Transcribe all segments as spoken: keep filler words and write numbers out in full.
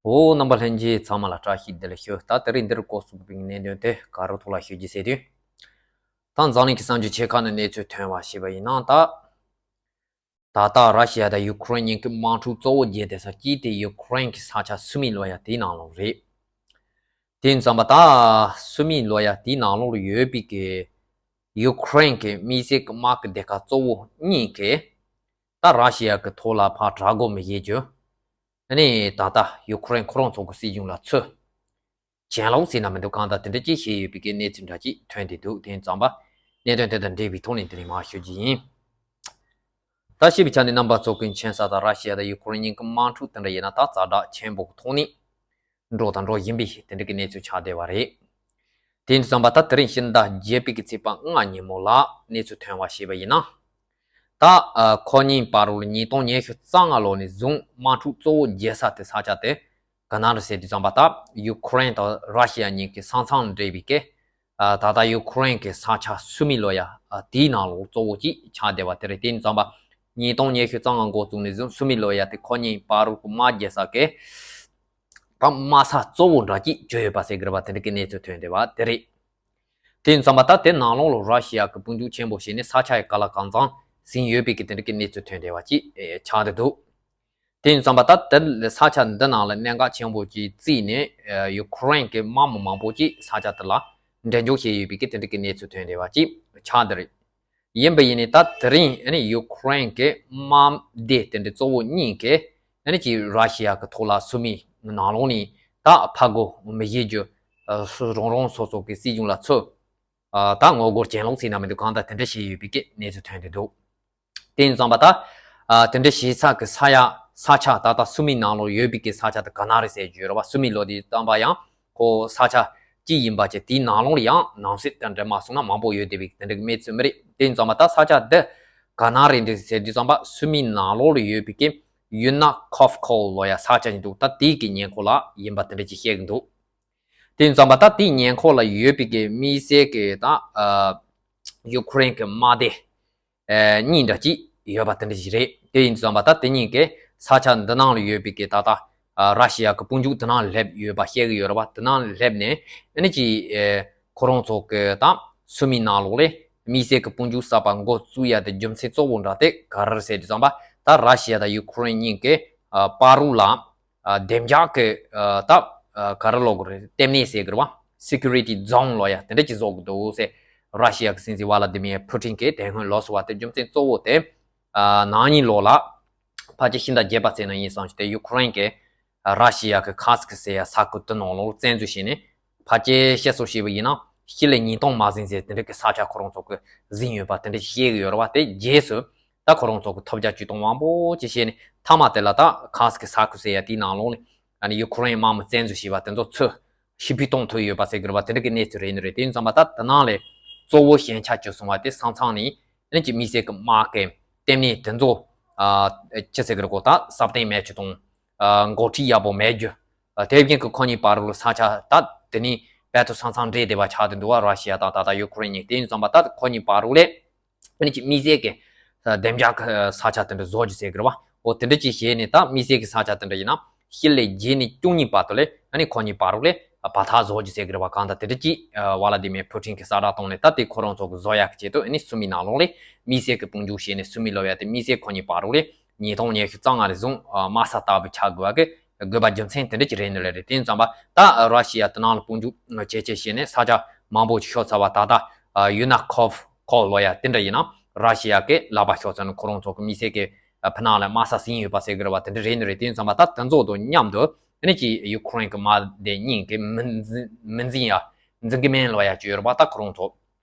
འོ། རྣམ་པ་ལྷན་རྒྱས་ཚང་མ་ལ་བཀྲ་ཤིས་བདེ་ལེགས་ཞུ། ད་དེ་རིང་འདིར་གོ་སོང་བའི་གནད་དོན་དེ་ག་རུ་ཐོག་ལ་ཞུ་རྒྱུ་ཟེར་དུས། ད་འཛམ་གླིང་གི་གསར་འགྱུར་ཆེ་ཁག་ནས་གནས་ཚུལ་ཐོན་པ་ཞེས་པ་ཡིན་ན། ད་ད་ལྟ་ར་ཤི་ཡ་དང་ཡུ་ཀེ་རེན་གཉིས་ཀྱི་དམག་འཁྲུག་གཙོ་བོ་རྒྱས་བསྡད་ས་གཅིག་དེ་ཡུ་ཀེ་རེན་གྱི་ས་ཆ་སུ་མི་ལོ་ཡ་དེའི་ནང་ལོགས་རེད། དེ་ཡིན་ཙང་པ་ད་སུ་མི་ལོ་ཡ་དེའི་ནང་ལོགས་ཡོད་པའི་གི་ཡུ་ཀེ་རེན་གྱི་དམིགས་བསལ་གྱི་དམག་གི་སྡེ་ཁག་གཙོ་བོ་གཉིས་ཀྱིས་ད་ར་ཤི་ཡ་གི་ཐོག་ལ་ཕར་དྲག་རྒོལ་མི་བྱེད་རྒྱུ། ཨ་ནི་ད་ལྟ་ཡུ་ཀེ་རེན་ཁོ་རང་ཚོ་གི་སྲིད་གཞུང་ལ་ཚུར་གྱེན་ལོག་ཟེར་ན་མི་འདུག་གང་ལྟར་དེ་འདྲ་ཅིག་བྱས་ཡོད་པའི་གི་གནས་ཚུལ་འདྲ་ཅིག་ཐོན་བསྡད་འདུག་དེ་ཡིན་ཙང་པ་གནད་དོན་དེ་དང་འབྲེལ་བའི་ཐོག་ནས་དེ་རིང་མར་ཞུ་རྒྱུ་ཡིན། ད་ཞིབ་པའི་ཆ་ནས་རྣམ་པ་ཚོ་གི་མཁྱེན་གསལ་ལྟར་ར་ཤི་ཡ་དང་ཡུ་ཀེ་རེན་གཉིས་ཀྱི་དམག་འཁྲུག་དེ་འདྲ་ཡིན་ན་ད་ཛ་དྲག་ཆེན་པོ་གི་ཐོག་ནས་འགྲོ་དང་འགྲོ་བཞིན་པའི་དེ་འདྲ་གི་གནས་ཚུལ་ཆགས་བསྡད་པ་རེད། དེ་ཡིན་ཙང་པ་ད་དེ་རིང་ཕྱི་ཟླ་བརྒྱད་པའི་གི་ཚེས་པ་ལྔ་ཉིན་མོ་ལ་གནས་ཚུལ་ཐོན་པ་ཞེས་པ་ཡིན་ན། ད་ཨ་ཁོ་གཉིས་བར་དུ་ཉིས་སྟོང་ཉི་ཤུ་རྩ་ལྔ་ལོ་ནས་བཟུང་དམག་འཁྲུག་གཙོ་བོ་རྒྱས་ས་དེ་ས་ཆ་དེ་ག་ན་རེད་ཟེར་དུས་ཙམ་པ་ད་ཡུ་ཀེ་རེན་དང་ར་ཤི་ཡ་གཉིས་ཀྱི་ས་མཚམས་འདྲེས་པའི་གི་ཨ་ད་ལྟ་ཡུ་ཀེ་རེན་གྱི་ས་ཆ་སུ་མི་ལོ་ཡ་ཨ་དེའི་ནང་ལོགས་གཙོ་བོ་ཅིག་ཆགས་བསྡད་པ་དེ་རེད། དེ་ཡིན་ཙང་པ་ཉིས་སྟོང་ཉི་ཤུ་རྩ་ལྔ་འགོ་བཙུགས་ནས་བཟུང་སུ་མི་ལོ་ཡ་དེ་ཁོ་གཉིས་བར་དུ་དམག་རྒྱག་ས་གི་ད་དམག་ས་གཙོ་བོ་འདྲ་ཅིག་གྱུར་ཡོད་པ་ཟེར་གི་རེད་པ། དེ་འདྲ་གི་གནས་ཚུལ་ཐོན་བསྡད་པ་དེ་རེད། དེ་ཡིན་ཙང་པ་ད་དེ་ནང་ལོགས་ལ་ར་ཤི་ཡ་གི་དཔུང་འཇུག་ཆེན་པོ་བྱས་ནས་ས་ཆ་ཡི་ག་ལ་གང་འཚམ་ཟིན་ཡོད་པའི་གི་དེ་འདྲ་གི་གནས་ཚུལ་ཐོན་བསྡད་པ་ཅིག་ཨེ་ཆགས་བསྡད་འདུག་དེ་ཡིན་ཙང་པ་ད་དེ་ལ་ས་ཆ་འདི་ནང་ལ་གནད་འགག་ཆེན་པོ་ཅིག་བརྩིས་ནས་ཨ་ཡུ་ཀེ་རེན་གྱི་དམག་མི་མང་པོ་ཅིག་ས་ཆ་དེ་ལ་འགྲེམས་འཇོག་བྱས་ཡོད་པའི་གི་དེ་འདྲ་གི་གནས་ཚུལ་ཐོན་བསྡད་པ་ཅིག་ཆགས་བསྡད་རེད། ཡིན་པ་ཡིན་ནའི་ད་དེ་རིང་ཨ་ནི་ཡུ་ཀེ་རེན་གྱི་དམག་སྡེ་དེ་འདྲ་གཙོ་བོ་གཉིས་ཀྱིས་ཨ་ནི་ཅིག་ར་ཤི་ཡ་གི་ཐོག་ལ་སུ་མི་ནང་ལོགས་ནས་ད་ཕར་རྒོལ་མི་བྱེད་རྒྱུ། ཨ་སུ་རང་རང་སོ་སོ་གི་སྲིད་གཞུང་ལ་ཚུར་ཨ་ད་ངོ་རྒོལ་གྱེན་ལོག་ཟེར་ན་མི་འདུག་གང་ལྟར་དེ་འདྲ་བྱས་ཡོད་པའི་གི་གནས་ཚུལ་ཐོན་བསྡད་འདུག་དེ་ཡིན་ཙང་པ་ད་ཨ་དེ་འདྲ་བྱས་ས་གི་ས་ཡ་ས་ཆ་ད་ལྟ་སུ་མི་ནང་ལོགས་ཡོད་པའི་གི་ས་ཆ་དེ་ག་ན་རེད་ཟེར་རྒྱུ་ཡོད་རེད་པ། སུ་མི་ལོ་དེ་བཏང་པ་ཡང་ཁོ་ས་ཆ་གཅིག་ཡིན་པ་བྱས། དེའི་ནང་ལོགས་ལ་ཡང་ནང་གསེས་དེ་འདྲ་མ་སོང་ན་མང་པོ་ཡོད་བསྡད་པའི་དེ་འདྲ་གི་གནས་ཚུལ་མི་རེད། དེ་ཡིན་ཙང་པ་ད་ས་ཆ་འདི་ག་ན་རེད་འདི་ཟེར་དུས་ཙམ་པ་སུ་མི་ནང་ལོགས་ལ་ཡོད་པའི་གི་ཡུ་ན་ཁོབ་ཁོལ་ལོ་ཡ་ས་ཆ་ཡིན་འདུག་ད་དེའི་གི་ཉེ་འཁོར་ལ་ཡིན་པ་དེ་འདྲ་ཅིག་བཤད་གི་འདུག་དེ་ཡིན་ཙང་པ་ད་དེའི་ཉེ་འཁོར་ལ་ཡོད་པའི་གི་དམིགས་བསལ་གི་ད་ཨ་ཡུ་ཀེ་རེན་གི་དམག་སྡེ་ཨ་གཉིས་འདྲ་ཅིག་ཡོད་པ་དེ་འདྲ་ཞིག་རེད། དེ་ཡིན་ཙང་པ་ད་དེ་གཉིས་ཀྱི་ས་ཆ་འདི་ནང་ལ་ཡོད་པའི་གི་ད་ལྟ་ཨ་ར་ཤི་ཡ་གི་དཔུང་འཇུག་དེ་ནང་སླེབས་ཡོད་པ་བཤད་གི་ཡོད་རེད་པ། དེ་ནང་སླེབས་ནས་ཨ་ནི་ཅིག་ཨ་ཁོ་རང་ཚོ་གི་ད་སུ་མི་ནང་ལོགས་ལ་དམིགས་བསལ་གི་དཔུང་འཇུག་གསར་པ་འགོ་བཙུགས་ཡ་དེ་རྒྱུ་མཚན་གཙོ་བོ་འདྲ་དེ་ག་རེ་རེད་ཟེར་དུས་ཙམ་པ་ད་ར་ཤི་ཡ་དང་ཡུ་ཀེ་རེན་གཉིས་ཀྱི་ཨ་བར་དུ་ལ་ཨ་བདེ་འཇགས་ཀྱི་ཨ་ད་ཨ་ག་རེ་ལབ་དགོས་རེད། ལྟེ་གནས་ཟེར་གི་རེད་བ། སི་ཀུ་རི་ཊི་ཛོན་ལབ་ཡ་དེ་འདྲ་ཅིག་བཟོ་གི་འདུག་ཟེར། ར་ཤི་ཡ་གི་སྲིད་འཛིན་ཝ་ལ་དི་མིར་ཕུ་ཊིན་གྱིས་དེ་སྔོན་ལབ་སོང་བ་དེ་རྒྱུ་མཚན་གཙོ་བོ་དེ་ཨ་ནང་ཉིན་ལོ་ལ་ཕལ་ཆེར་ཕྱི་ཟླ་བརྒྱད་པ་ཚེས་ནང་ཡིན་བསམ་ཞིག་དེ་ཡུ་ཀེ་རེན་གྱིས་ར་ཤི་ཡ་གི་ཁར་སི་ཀི་ཟེར་ཡ་ས་ཁུལ་དེ་ནང་ལོགས་བཙན་འཛུལ་བྱས་ནས། ཕལ་ཆེར་བཤད་སྲོལ་བྱས་པ་ཡིན་ན་སྤྱི་ལེ་ཉིས་སྟོང་མ་ཟིན་ཟེར་དེ་འདྲ་གི་ས་ཆ་ཁོ་རང་ཚོ་གི་ཟིན་ཡོད་པ་དེ་འདྲ་བཤད་གི་ཡོད་རེད་བ། དེ་རྗེས་སུ་ད་ཁོ་རང་ཚོ་གི་ཐོལ་རྒྱག་བྱེད་སྟངས་མང་པོ་ཅིག་བྱས་ནས་མཐའ་མ་དེ་ལ་ད་ཁར་སི་ཀི་ས་ཁུལ་ཟེར་ཡ་དེའི་ནང་ལོགས་ནས་ཨ་ནི་ཡུ་ཀེ་རེན་དམག་མི་བཙན་འཛུལ་བྱས་པ་དེ་ཚོ་ཚུར་ཕྱིར་འབུད་གཏོང་ཐུབ་ཡོད་པ་ཟེར་གི་རེད་བ། དེ་འདྲ་གི་གནས་ཚུལ་རེད་ནི་རེད། དེ་ཡིན་ཙང་པ་ད་དེ་ནང་ལས་གཙོ་བོ་ཞན་ཆ་བཅུ་སོང་བ་དེ་ས་མཚམས་ནས་ཨ་ནི་ཅིག་དམིགས་བསལ་གི་དམག་གི་ལྟེ་གནས་དེ་ཚོ་ཨ་ཅི་ཟེར་གི་རེད་གོ་ད་སྲ་བརྟན་མེད་བྱེད་སྟངས། ཨ་འགོ་ཁྲིད་ཡག་པོ་མེད་རྒྱུ། ཨ་དེ་བཞིན་གྱི་ཁོ་གཉིས་བར་ལ་ས་ཆ་ད་དེ་ནི་བལ་དུ་ས་མཚམས་འདྲེས་བསྡད་པ་ཆགས་བསྡད་འདུག་བ། ར་ཤི་ཡ་དང་ད་ལྟ་ཡུ་ཀེ་རེན་གཉིས། དེ་ཡིན་ཙང་པ་ད་ཁོ་གཉིས་བར་ལ་ཨ་ནི་ཅིག་དམིགས་བསལ་གྱི་ཨ་བདེ་འཇགས་ཀྱི་ས་ཆ་དེ་འདྲ་བཟོ་རྒྱུ་ཟེར་གི་རེད་བ། འོ་དེ་འདྲ་ཅིག་བྱས་ནས་ད་དམིགས་བསལ་གྱི་ས་ཆ་དེ་འདྲ་ཡིན་ན་སྤྱི་ལེ་བརྒྱད་ནས་བཅུ་གཉིས་བར་དུ་ལ་ཨ་ནི་ཁོ་གཉིས་བར་ལ་བར་ཐག་བཟོ་རྒྱུ་ཟེར་གི་རེད་བ། གང་ལྟར་དེ་འདྲ་ཅིག་ཨ་ཝ་ལ་དི་མིར་ཕུ་ཊིན་གྱིས་གསལ་བསྒྲགས་བཏང་ནས་ད་དེ་ཁོ་རང་ཚོ་གི་བཟོ་ཡག་གི་ཆེད་དུ་ཨ་ནི་སུ་མི་ནང་ལོགས་ལ་དམིགས་བསལ་གྱི་དཔུང་འཇུག་བྱས་ནས་སུ་མི་ལབ་ཡ་དེ་དམིགས་བསལ་ཁོ་གཉིས་བར་ལ་ཉིས་སྟོང་ཉི་ཤུ་རྩ་ལྔ་ནས་བཟུང་ཨ་དམག་ས་ལྟ་བུ་ཆགས་དགོས་པ་གི་དགོས་པ་རྒྱུ་མཚན་དེ་འདྲ་ཅིག་རེད་ནི་རེད། དེ་ཡིན་ཙང་པ་ད་ར་ཤི་ཡ་དེ་ནང་ལ་དཔུང་འཇུག་བྱས་བྱས་བྱས་ནས་ས་ཆ་མང་པོ་ཅིག་ཤོར་ཚར་བ། ད་ལྟ་ཡུ་ན་ཁོབ་ཁོལ་ལབ་ཡ་དེ་འདྲ་ཡིན་ན་ར་ཤི་ཡ་གི་ལག་པ་ཤོར་ཚར་ནས་ཁོ་རང་ཚོ་གི་དམིགས་བསལ་གི་ཕུ་ནང་ལ་དམག་ས་ཟིན་ཡོད་པ་ཟེར་གི་རེད་བ། དེ་འདྲ་རེད་ནི་རེད། དེ་ཡིན་ཙང་པ་ད་དེ་ཚོ་དང་མཉམ་དུ་ཨ་ནི་ཅིག་ཡུ་ཀེ་རེན་གི་དམག་སྡེ་གཉིས་ཀྱི་མི་འཛིན་མི་འཛིན་ཡ་འཛིན་གི་མིན་ལབ་ཡ་ཅིག་ཡོད་རེད་བ། ད་ཁོ་རང་ཚོ་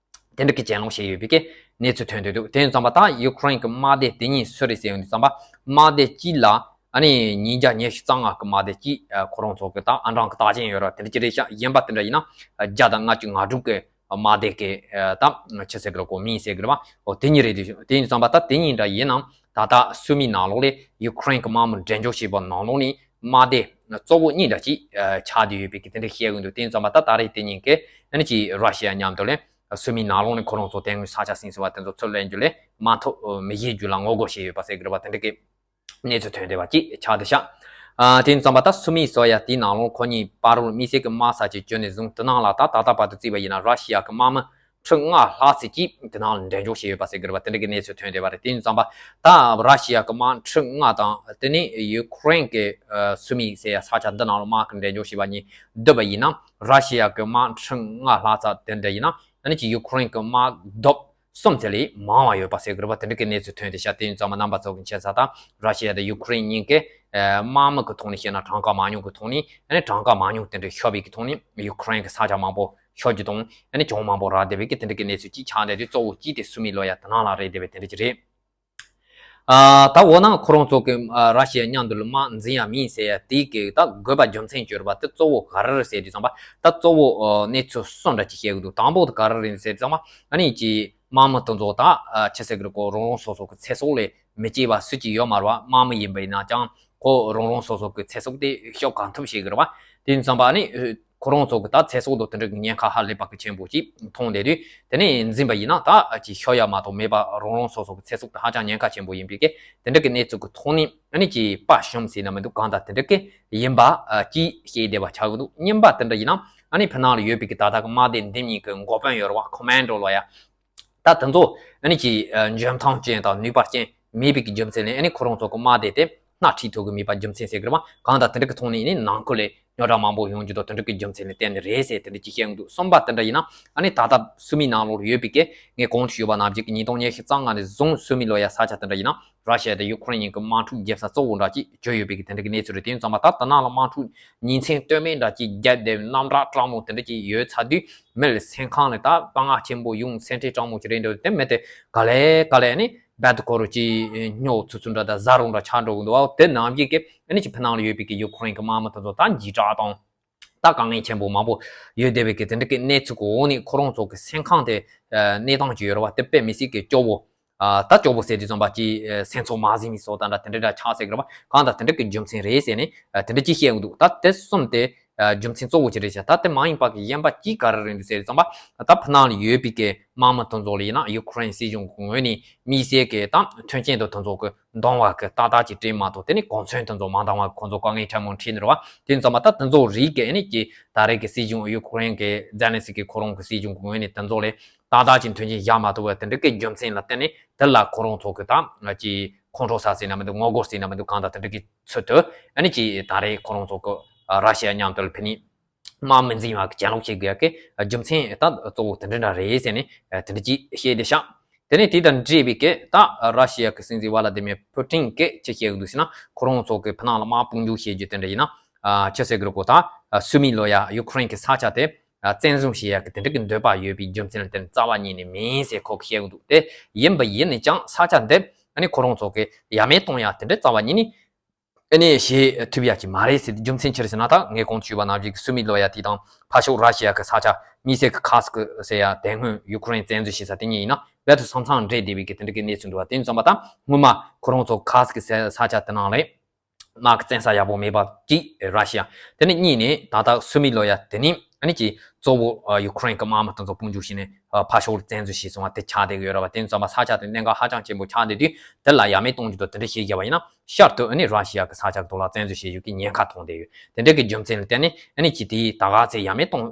དེ་འདྲ་གི་གྱེན་ལོག་བྱས་ཡོད་པའི་གི་གནས་ཚུལ་ཐོན་བསྡད་འདུག་དེ་ཡིན་ཙང་པ་ད་ཡུ་ཀེ་རེན་གི་དམག་སྡེ་དེ་གཉིས་སུ་རེད་ཟེར་ཡོང་དུས་ཙམ་པ་དམག་སྡེ་གཅིག་ལ་ཨ་ནི་ཉིས་བརྒྱ་ཉི་ཤུ་རྩ་ལྔ་གི་དམག་སྡེ་གཅིག་ཨ་ཁོ་རང་ཚོ་གི་ད་ཨང་གྲངས་གི་རྟགས་ཅན་ཡོད་རེད་བ། དེ་འདྲ་ཅིག་རེད་ཤག་གཞན་པ་དེ་འདྲ་ཡིན་ན་བརྒྱ་དང་ལྔ་བཅུ་ང་དྲུག་གི་དམག་སྡེ་གི་ཨ་ད་ཆི་ཟེར་གི་རེད་གོ་མིང་ཟེར་གི་རེད་བ། འོ་དེ་གཉིས་རེད་འདུག་དེ་ཡིན་ཙང་པ་ད་དེ་གཉིས་འདྲ་ཡིན་ནའང་ད་ལྟ་སུ་མི་ནང་ལོགས་ལ་ཡུ་ཀེ་རེན་གི་དམག་མི་འགྲེམས་འཇོག་བྱས་པ་ནང་ལོགས་ནས་དམག་སྡེ་གཙོ་བོ་གཉིས་འདྲ་ཅིག་ཨ་ཆགས་བསྡད་ཡོད་པའི་གི་དེ་འདྲ་བཤད་གི་འདུག་དེ་ཡིན་ཙང་པ་ད་ད་རེས་དེ་གཉིས་ཀས་ཨ་ནི་ཅིག་ར་ཤི་ཡ་མཉམ་དུ་ལ་སུ་མི་ནང་ལོགས་ནས་ཁོ་རང་ཚོ་དེ་སྔོན་ས་ཆ་ཟིན་ཟིན་པ་དེ་ཚོ་ཚུར་ལེན་རྒྱུ་ལ་མ་ཐུབ་མི་བྱེད་རྒྱུ་ལ་ངོ་རྒོལ་བྱས་ཡོད་པ་ཟེར་གི་རེད་བ། དེ་འདྲ་གི་གནས་ཚུལ་ཐོན་བསྡད་པ་ཅིག་ཆགས་བསྡད་ཤག་ཨ་དེ་ཙམ་པ་ད་སུ་མི་སོ་ཡ་དེའི་ནང་ལོགས་ཁོ་གཉིས་བར་དུ་དམིགས་བསལ་གྱི་དམག་ས་ཅིག་བྱོན་ནས་བཟུང་དེ་ནང་ལ་ད་ད་ལྟ་བར་དུ་བརྩིས་པ་ཡིན་ན་ར་ཤི་ཡ་གི་དམག་མི་ཁྲི་ལྔ་ལྷག་ཙམ་ཅིག་དེ་ནང་ལ་འགྲེམས་འཇོག་བྱས་ཡོད་པ་ཟེར་གི་རེད་པ། དེ་འདྲ་གི་གནས་ཚུལ་ཐོན་བསྡད་པ་རེད། དེ་ཙམ་པ་ད་ར་ཤི་ཡ་གི་དམག་ཁྲི་ལྔ་དང་དེ་ནས་ཡུ་ཁུ་རེན་གི་ཨ་སུ་མི་ཟེར་ཡ་ས་ཆ་འདི་ནང་ལ་དམག་གི་འགྲེམས་འཇོག་བྱས་པ་གཉིས་བསྡུར་བ་ཡིན་ན་ར་ཤི་ཡ་གི་དམག་ཁྲི་ལྔ་ལྷག་ཙམ་དེ་འདྲ་ཡིན་ན་ཨ་ནི་ཅིག་ཡུ་ཁུ་རེན་གི་དམག་རྡོབ་གསུམ་ཙམ་ལས་མང་བ་ཡོད་པ་ཟེར་གི་རེད་པ། དེ་འདྲ་གི་གནས་ཚུལ་ཐོན་བསྡད་ཤག་དེ་ཙམ་པ་རྣམ་པ་ཚོ་གི་མཁྱེན་ས་ད་ར་ཤི་ཡ་དང་ཡུ་ཁུ་རེན་གཉིས་ཀས་ཨ་དམག་མི་གི་ཐོག་ནས་བཤད་ན་གྲངས་ཀ་མང་ཉུང་གི་ཐོག་ནས་ཨ་ནི་གྲངས་ཀ་མང་ཉུང་དེ་འདྲ་ཤོར་བའི་གི་ཐོག་ནས་ཡུ་ཁུ་རེན་གི་ས་ཆ་མང་པོ་ཤོར་རྒྱུ་དང་ཨ་ནི་གྱོང་མང་པོ་རག་བསྡད་པའི་གི་དེ་འདྲ་གི་གནས་ཚུལ་ཅིག་ཆགས་བསྡད་དུས་གཙོ་བོ་གཅིག་དེ་སུ་མི་ལོ་ཡ་དེ་ནང་ལ་རེད་བསྡད་པའི་དེ་འདྲ་གི་རེད། ཨ་ད་འོ་ན་ཁོ་རང་ཚོ་གི་ཨ་ར་ཤི་ཡ་མཉམ་དུ་ལ་དམག་འཛིང་ཡ་མིན་ཟེར་ཡ་དེ་གི་ད་དགོས་པ་རྒྱུ་མཚན་བཅོས་པ་དེ་གཙོ་བོ་ག་རེ་རེད་ཟེར་དུས་ཙམ་པ་ད་གཙོ་བོ་ཨ་གནས་ཚུལ་གསུམ་འདྲ་ཅིག་བཤད་གི་འདུག་དང་པོ་དེ་ག་རེ་རེད་ཟེར་དུས་ཙམ་པ་ཨ་ནི་ཅིག་དམག་མི་དེ་ཚོ་ད་ཨ་ཆི་ཟེར་གི་རེད་ཁོ་རང་རང་སོ་སོ་གི་ཚེ་སྲོག་ལས་མི་སྐྱེ་བ་སུ་ཅིག་ཡོད་མ་རེད་པ། དམག་མི་ཡིན་པ་ཡིན་ན་ཀྱང་ཁོ་རང་རང་སོ་སོ་གི་ཚེ་སྲོག་དེ་སྐྱོབ་གང་ཐུབ་བྱེད་གི་རེད་པ། དེ་ཙམ་པ་ཨ་ནི་ཁོ་རང་ཚོ་གི་ད་ཚེ་སྲོག་དང་དེ་འདྲ་གི་ཉེན་ཁ་ཧ་ལས་པ་གི་ཆེན་པོ་ཅིག་མཐོང་བསྡད་དུས་དེ་ནས་འཛིན་པ་ཡིན་ན་ད་ཅིག་ཤོར་ཡ་མ་གཏོགས་མེད་པ་རང་རང་སོ་སོ་གི་ཚེ་སྲོག་དེ་ཧ་ཅང་ཉེན་ཁ་ཆེན་པོ་ཡིན་པའི་གི་དེ་འདྲ་གི་གནས་ཚུལ་གི་ཐོག་ནས་ཨ་ནི་ཅིག་དཔའ་ཞུམ་ཟེར་ན་མི་འདུག་གང་ལྟར་དེ་འདྲ་གི་ཡིན་པ་ཅིག་བཤད་བསྡད་པ་ཆགས་ཀྱི་འདུག་གཉིས་པ་དེ་འདྲ་ཡིན་ན་ཨ་ནི་ཕི་ནང་ལ་ཡོད་པའི་གི་ད་ལྟ་གི་དམག་སྡེ་འདི་གཉིས་གི་འགོ་དཔོན་ཡོད་རེད་པ། ཁོ་མན་ཌོ་ལོ་ཡ། ད་དེ་ཚོ་ཨ་ནི་ཅིག་ཨ་འཇོན་ཐང་ཅན་དང་ནུས་པ་ཅན་མེད་པའི་གི་རྒྱུ་མཚན་ལས་ཨ་ནི་ཁོ་རང་ཚོ་གི་དམག་སྡེ་དེ་སྣ་ཁྲིད་ཐུབ་གི་མེད་པ་རྒྱུ་མཚན་ཟེར་གི་རེད་པ། གང་ལྟར་དེ་འདྲ་གི་ཐོག་ནས་ཨ་ནི་ནང་ཁུལ་ལས་རྙོག་དྲ་མང་པོ་ཡོང་རྒྱུ་དང་དེ་འདྲ་གི་རྒྱུ་མཚན་ལས་བརྟེན་ནས་རེད་ཟེར་དེ་འདྲ་ཅིག་བཤད་གི་འདུག་གསུམ་པ་དེ་འདྲ་ཡིན་ན་ཨ་ནི་ད་ལྟ་སུ་མི་ནང་ལོགས་ཡོད་པའི་གི་ངས་གོང་དུ་ཞུས་པ་ནང་བཞིན་གི་ཉིས་སྟོང་ཉི་ཤུ་རྩ་ལྔ་ནས་བཟུང་སུ་མི་ལོ་ཡ་ས་ཆ་དེ་འདྲ་ཡིན་ན་ར་ཤི་ཡ་དང་ཡུ་ཁུ་རེན་གཉིས་ཀྱི་དམག་འཁྲུག་བརྒྱབ་ས་གཙོ་བོ་འདྲ་ཅིག་བྱུང་ཡོད་པའི་གི་དེ་འདྲ་གི་གནས་ཚུལ་རེད། དེ་ཡིན་ཙང་མ་ད་ད་ནང་ལ་དམག་འཁྲུག་ཉིན་མཚན་ལྟོས་མེད་འདྲ་ཅིག་བརྒྱབ་བསྡད་རྣམ་གྲངས་སྤྲང་མོ་དེ་འདྲ་ཅིག་ཡོད་ཚར་དུས་མི་ལ་སེམས་ཁམས་ལ་ད་དཔའ་ངར་ཆེན་པོ་ཡོང་སེམས་ཁྲལ་སྤྲང་མོ་ཅིག་རེད་འདུག་དེ་མི་དེ་ག་ལེ་ག་ལེ་ནི་རྦད་དེ་ཁོ་རང་ཅིག་སྨྱོ་ཚུ་ཚུ་འདྲ་དང་ཟ་རུང་འདྲ་ཆགས་འགྲོ་གི་འདུག་ཨ་དེ་ནང་བཞིན་གི་ཨ་ནི་ཅིག་ཕི་ནང་ལ་ཡོད་པའི་གི་ཡུ་ཁུ་རེན་གི་དམག་མི་དེ་ཚོ་ད་འཇིགས་སྐྲག་དང་། ད་དཀའ་ངལ་ཆེན་པོ་མང་པོ་ཡོད་བསྡད་པའི་གི་དེ་འདྲ་གི་གནས་ཚུལ་གི་འོག་ནས་ཁོ་རང་ཚོ་གི་སེམས་ཁམས་དེ་གནས་སྟངས་ཅིག་ཡོད་རེད་པ། དེ་དཔེ་མི་སྲིད་གི་སྐྱོ་བོ། ད་སྐྱོ་བོ་ཟེར་དུས་ཙམ་པ་ཅིག་སེམས་ཚོར་མ་ཟིན་པའི་བཟོ་ལྟ་འདྲ་དེ་འདྲ་འདྲ་ཆགས་ཟེར་གི་རེད་པ། གང་ལྟར་དེ་འདྲ་གི་རྒྱུ་མཚན་རེད་ཟེར་ནས་དེ་འདྲ་ཅིག་བཤད་ཡོང་འདུག་ད་དེ་གསུམ་དེ་རྒྱུ་མཚན་གཙོ་བོ་ཅིག་རེད་ཤག་ད་དེ་མ་ཡིན་པ་གི་གཞན་པ་ཅིག་ག་རེ་རེད་འདུག་ཟེར་དུས་ཙམ་པ་ད་ཕི་ནང་ལ་ཡོད་པའི་གི་དམག་མི་དེ་ཚོ་ལ་ཡིན་ན་ཡུ་ཁུ་རེན་སྲིད་གཞུང་གི་ངོས་ནས་དམིགས་བསལ་གི་ད་མཐུན་རྐྱེན་དང་དེ་ཚོ་གི་འདང་བ་གི་ཏག་ཏག་ཅིག་སྤྲད་མ་གཏོགས་དེ་ནི་གོ་མཚོན་དེ་ཚོ་མ་འདང་བ་ཁོང་ཚོ་དཀའ་ངལ་ཕྲན་བུ་འཕྲད་ནི་རེད་བ། དེ་ཙམ་པ་ད་དེ་ཚོ་རིགས་ཀྱི་ཨ་ནི་ཀྱི་ད་རེས་ཀྱི་སྲིད་གཞུང་ཡུ་ཁུ་རེན་གྱི་ཛེ་ལན་སི་ཀི་ཁོ་རང་གི་སྲིད་གཞུང་གི་ངོས་ནས་དེ་ཚོ་ལས་ཏག་ཏག་ཅིག་མཐུན་རྐྱེན་བཞག་མ་ཐུབ་པ་དེ་འདྲ་གི་རྒྱུ་མཚན་ལ་བརྟེན་ནས་དེ་ལ་ཁོ་རང་ཚོ་གི་ད་ཀྱི་ཁོང་ཁྲོ་ཟ་ཟེར་ན་མི་འདུག་ངོ་རྒོལ་ཟེར་ན་མི་འདུག་གང་ལྟར་དེ་འདྲ་གི་ཚུལ་དུ་ཨ་ནི་ཀྱི་ད་རེས་ཁོ་རང་ཚོ་གི་ར་ཤི་ཡ་མཉམ་དུ་ལ་ཕེབས་ནས། དམག་མི་འཛིང་བ་གི་གྱེན་ལོག་བྱེད་དགོས་ཡ་གི་རྒྱུ་མཚན་ད་གཙོ་བོ་དེ་འདྲ་འདྲ་རེད་ཟེར་ནས་དེ་འདྲ་ཅིག་བཤད་བསྡད་ཤག་དེ་ནས་དེ་དང་འབྲེལ་བའི་གི་ད་ར་ཤི་ཡ་གི་སྲིད་འཛིན་ཝ་ལ་དི་མིར་ཕུ་ཏིན་གིས་ཅི་བཤད་ཀྱི་འདུག་ཟེར་ན་ཁོ་རང་ཚོ་གི་ཕི་ནང་ལ་དམག་དཔུང་འཇུག་བྱེད་རྒྱུ་དེ་འདྲ་ཡིན་ན་ཅི་ཟེར་གི་རེད་གོ་ད་སུ་མི་ལོ་ཡ་ཡུ་ཁུ་རེན་གི་ས་ཆ་དེ་བཙན་བཟུང་བྱེད་ཡ་གི་དེ་འདྲ་གི་འདོད་པ་ཡོད་པའི་རྒྱུ་མཚན་ལ་བརྟེན་རྩ་བ་ཉིད་ནས་མིན་ཟེར་ཁོ་གིས་བཤད་ཀྱི་འདུག་དེ་ཡིན་པ་ཡིན་ནས་ཀྱང་ས་ཆ་འདི་ཨ་ནི་ཁོ་རང་ཚོ་གི་ཡ་མེད་གཏོང་ཡ་དེ་འདྲ་རྩ་བ་ཉིད་ནས། ཨ་ནི་བྱེད་ཐུབ་ཡ་ཅིག་མ་རེད་ཟེར་ཏེ་རྒྱུ་མཚན་ཅི་རེད་ཟེར་ན་ད་ངས་གོང་དུ་ཞུས་པ་ནང་བཞིན་གྱི་སུ་མི་ལོ་ཡ་དེ་དང་ཕར་ཕྱོགས་ར་ཤི་ཡ་གི་ས་ཆ་དམིགས་བསལ་གྱི་ཁར་སི་ཀི་ཟེར་ཡ་དེ་སྔོན་ཡུ་ཁུ་རེན་བཙན་འཛུལ་བྱས་ས་དེ་གཉིས་ཡིན་ན་རྦད་དེ་ས་མཚམས་འདྲེས་བསྡད་པའི་གི་དེ་འདྲ་གི་གནས་ཚུལ་འདུག་བ། དེ་ཙམ་པ་ད་སྔོན་མ་ཁོ་རང་ཚོ་ཁར་སི་ཀི་ས་ས་ཆ་དེ་ནང་ལ་དམག་གི་བཙན་ས་ཡག་པོ་མེད་པ་གཅིག་ར་ཤི་ཡ། དེ་ནས་གཉིས་ནས་ད་ལྟ་སུ་མི་ལོ་ཡ་དེ་ནི་ཨ་ནི་ཀྱི་གཙོ་བོ་ཡུ་ཁུ་རེན་གི་དམག་མི་དེ་ཚོ་དཔུང་འཇུག་བྱས་ནས་ཕར་ཕྱོགས་ལ་བཙན་འཛུལ་བྱས་སོང་བ་དེ་ཆགས་བསྡད་ཀྱི་ཡོད་རེད་བ། དེ་ཙམ་པ་ས་ཆ་དེ་གནད་འགག་ཧ་ཅང་ཆེན་པོ་ཆགས་བསྡད་དུས་དེ་ལ་ཡ་མེད་གཏོང་རྒྱུ་དང་དེ་འདྲ་བྱེད་བཞག་པ་ཡིན་ན། ཤར་དུ་ཨ་ནི་ར་ཤི་ཡ་གི་ས་ཆ་དེ་ལ་བཙན་འཛུལ་བྱེད་རྒྱུ་གི་ཉེན་ཁ་མཐོང་བསྡད་ཡོད། དེ་འདྲ་གི་རྒྱུ་མཚན་ལ་བརྟེན་ནས་ཨ་ནི་ཅི་དེའི་ད་ག་ཚེ་ཡ་མེད་གཏོང་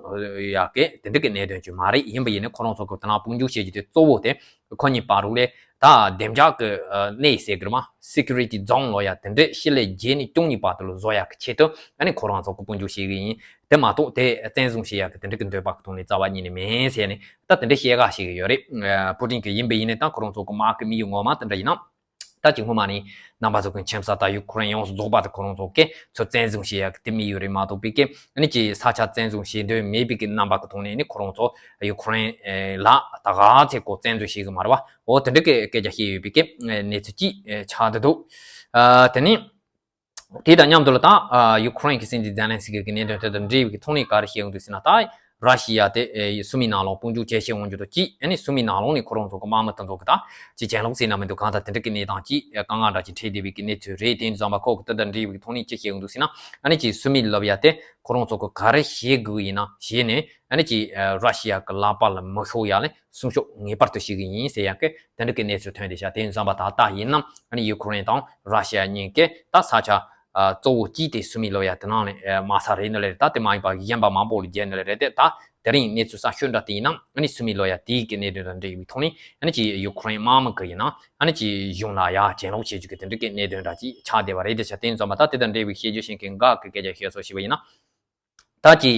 ཡ་གི་དེ་འདྲ་གི་གནད་དོན་ཅིག་མ་རེད། ཡིན་པ་ཡིན་ནའི་ཁོ་རང་ཚོ་གི་དེ་ནང་དཔུང་འཇུག་བྱེད་རྒྱུ་དེ་གཙོ་བོ་དེ་ཁོ་གཉིས་བར་དུ་ལས་ད་བདེ་འཇགས་གི་གནས་ཟེར་གི་རེད་མ་སི་ཀུ་རི་ཊི་ཛོན་ལོ་ཡ་དེ་འདྲ་ཕྱི་ལས་བརྒྱད་ནས་བཅུ་གཉིས་བར་དུ་ལ་བཟོ་ཡ་གི་ཆེད་དུ་ཨ་ནི་ཁོ་རང་ཚོ་གི་དཔུང་འཇུག་བྱེད་གི་ཡིན། དེ་མ་གཏོགས་དེ་བཙན་བཟུང་བྱེད་ཡ་གི་དེ་འདྲ་གི་འདོད་པ་གི་ཐོག་ནས་རྩ་བ་ཉིད་ནས་མིན་ཟེར་ནས་ད་དེ་འདྲ་བཤད་ག་བཤད་གི་ཡོད་རེད། ཨ་པུ་ཏིན་གི་ཡིན་པ་ཡིན་ནའི་ད་ཁོ་རང་ཚོ་གི་དམག་གི་དམིགས་ཡུལ་ངོ་མ་དེ་འདྲ་ཡིན་ན། ད་ཅིག་སྔོན་མ་ནས་རྣམ་པ་ཚོ་གི་མཁྱེན་གསལ་ལྟར་ཡུ་ཁུ་རེན་ཡོངས་སུ་རྫོགས་པ་དེ་ཁོ་རང་ཚོ་གིས་ཚུར་བཙན་བཟུང་བྱེད་ཡག་གི་དེ་དམིགས་ཡུལ་རེད་མ་གཏོགས་པའི་གི་ཨ་ནི་ཅིག་ས་ཆ་བཙན་བཟུང་བྱེད་འདོད་མེད་པའི་གི་རྣམ་པ་གི་ཐོག་ནས་ཨ་ནི་ཁོ་རང་ཚོ་ཡུ་ཁུ་རེན་ལ་ད་ག་ཚད་ཀོ་བཙན་འཛུལ་བྱེད་གི་མ་རེད་བ། འོ་དེ་འདྲ་གི་སྐད་ཆ་བཤད་ཡོད་པའི་གི་གནས་ཚུལ་ཅིག་ཆགས་བསྡད་འདུག་ཨ་དེ་ནས་དེ་དང་མཉམ་དུ་ལ་ད་ཨ་ཡུ་ཁུ་རེན་གི་སྲིད་འཛིན་ཛེ་ལན་སི་ཀི་གི་གནད་དོན་དེ་དང་འབྲེལ་བའི་གི་ཐོག་ནས་ག་རེ་བཤད་ཡོང་འདུག་ཟེར་ན་ད། ར་ཤི་ཡ་དེ་ཨེ་སུ་མི་ནང་ལོགས་དཔུང་འཇུག་བྱེད་བཞིན་ཡོང་རྒྱུ་དང་གཅིག་ཨ་ནི་སུ་མི་ནང་ལོགས་ནས་ཁོ་རང་ཚོ་གི་དམག་མི་དེ་ཚོ་གི་ད་ཅིག་གྱེན་ལོག་ཟེར་ན་མི་འདུག་གང་ལྟར་དེ་འདྲ་གི་གནས་སྟངས་ཅིག་དཀའ་ངལ་འདྲ་ཅིག་འཕྲད་བསྡད་པའི་གི་གནས་ཚུལ་རེད། དེ་ཙམ་པ་ཁོ་གི་དེ་དང་འབྲེལ་བའི་གི་ཐོག་ནས་ཅི་བཤད་ཡོང་འདུག་ཟེར་ན་ཨ་ནི་ཅིག་སུ་མི་ལབ་ཡ་དེ་ཁོ་རང་ཚོ་གི་ག་རེ་བྱེད་དགོས་ཡིན་ན་བྱས་ནས་ཨ་ནི་ཅིག་ར་ཤི་ཡ་གི་ལག་པ་ལ་མི་ཤོར་ཡ་ལ་སྲུང་སྐྱོབ་ངེས་པར་དུ་བྱེད་གི་ཡིན་ཟེར་ཡ་གི་དེ་འདྲ་གི་གནས་ཚུལ་ཐོན་བསྡད་ཤག་དེ་ཙམ་པ་ད་ལྟ་ཡིན་ན་ཨ་ནི་ཡུ་ཁུ་རེན་དང་ར་ཤི་ཡ་གཉིས་ཀས་ད་ས་ཆ་ གཙོ་བོ་གཅིག་དེ་སུ་མི་ལོ་ཡ་དེ་ནང་ནས་དམའ་ས་རེད་ནི་ལས་རེད། ད་དེ་མ་ཡིན་པ་གཞན་པ་མང་པོ་ལ་རྒྱལ་ནི་ལས་རེད་དེ། ད་དེ་རིང་གནས་ཚུལ་གསར་ཤོས་འདྲ་དེ་ཡིན་ན་ཨ་ནི་སུ་མི་ལོ་ཡ་དེའི་གི་གནད་དོན་དང་འབྲེལ་བའི་ཐོག་ནས་ཨ་ནི་ཅིག་ཡུ་ཁུ་རེན་དམག་མི་གི་ཡིན་ན་ཨ་ནི་ཅིག་གཞུང་ལ་ཡ་གྱེན་ལོག་བྱེད་རྒྱུ་གི་དེ་འདྲ་གི་གནད་དོན་འདྲ་ཅིག་ཆགས་བསྡད་པ་རེད། དེ་ཆ་དེ་ཡིན་ཙང་མ་ད་དེ་དང་འབྲེལ་བའི་ཤེས་རྒྱུ་ཤེས་མཁན་འགའ་གི་སྐད་ཆ་བཤད་སོ་ཞེས་པ་ཡིན་ན། ད་ཅི།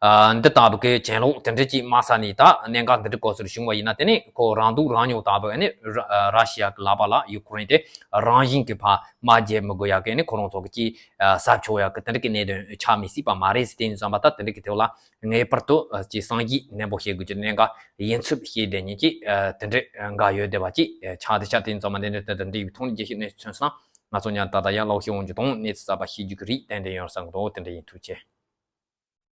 ཨ་འདི་ལྟ་བུ་གི་གྱེན་ལོག་དེ་འདྲ་ཅིག་དམའ་ས་ནས་ད་གནད་འགག་འདི་འདྲ་སྐོར་ཟུར་བྱུང་བ་ཡིན་ན། དེ་ནི་ཁོ་རང་སྡུག་རང་ཉོ་ལྟ་བུ་ནི་ར་ར་ཤི་ཡ་གི་ལག་པ་ལ་ཡུ་ཁུ་རེན་དེ་རང་བཞིན་གྱི་ཕར་དམག་རྒྱག་མི་དགོས་ཡ་གི་ནི་ཁོ་རང་ཚོ་གི་ཅིག་ཟབ་ཆོག་ཡ་གི་དེ་འདྲ་གི་གནད་དོན་ཆགས་མི་སྲིད་པ་མ་རེད་ཟེར། དེ་ཡིན་ཙང་མ་ད་དེ་འདྲ་གི་ཐོག་ལ་ངེས་པར་དུ་ཅིག་བསམ་གཞིག་ནན་པོ་བྱེད་དགོས་ཀྱི་གནད་འགག་ཡིན་ཚུལ་ཤེས་བསྡད་མཁན་གྱི་དེ་འདྲ་འགའ་ཡོད་བསྡད་པ་ཅིག་ཆགས་བསྡད་ཤག་དེ་ཡིན་ཙང་མ་འདི་འདྲ་དེ་འདྲ་ཡི་ཐོག་ནས་རྒྱལ་སྤྱིའི་གནས་ཚུལ་མཚོན་སོང་ན་ང་ཚོ་ཉར་ད་ལྟ་ཡང་ལོག་ཤེས་འོང་རྒྱུ་དང་གནས་ཚུལ་གསར་པ་ཤེས་རྒྱུ་གི་རིགས་ཏན་ཏན་ཡོང་བསམ་གི་འདུག་དེ་འདྲ་ཡིན། ཐུགས་རྗེ་ཆེ།